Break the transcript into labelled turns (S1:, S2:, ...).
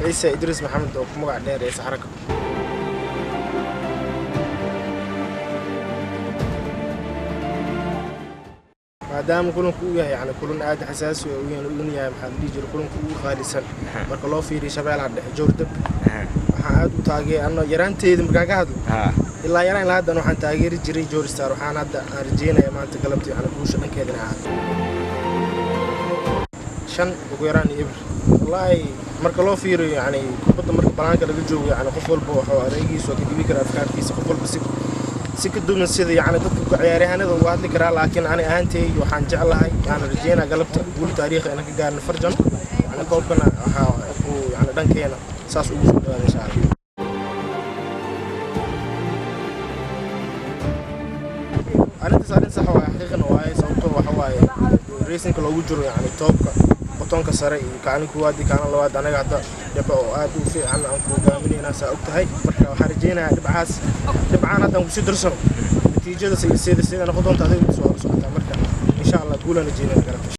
S1: Ciise Idriis Maxamed oo ku magac dheer Ciise Xaraka. Maadaama kulanku uu yahay yani kulan aad xasaasi oo uun yahay, maxaa la dhihi jiray, kulanka ugu qaalisan marka loo fiiriyo Shabeellaha Dhexe Joordab, waxaan aad u taageer anno yaraanteeda markaan ka hadlo ilaa yaraan ilaa haddan waxaan taageeri jiray Joor Star. Waxaan hadda aan rajeynaya maanta galabta yani guusha dhankeeda inay ahaato 5 ugu yaraan iyo 0. Wallaahi marka loo fiiriyo yani kubadda marka banaanka laga joogo, yani qof walba wuxuu adeegiisa waa ka dhibi karaa afkaartiisa, qof walba si ka duwan sida yani dadka ciyaaryahanada uga hadli karaa, laakiin ani ahaantay waxaan jeclahay yani rajeynaa galabta guul taariikhi inaan ka gaarno farjan, yani koobkana waxaa uu yani dhankeena saas ugu soo dhawaada insha Allah. Arrintaas arrin sax waaye, xaqiiqana waaye, sababtoo waxa waaye racingka loogu jiro yani toobka botonka sare iyo kaalin koowaad iyo kaalin labaad, anaga hadda dhibco oo aad u fiican aan ku hogaaminaynaa saa og tahay. Marka waxaan rajeynayaa dhibcahaas dhibcaan hadda aan kusii darsano natiijada sida noqon doonta adiga soo socotaa. Marka insha Allah guulaan rajeynaya galabta.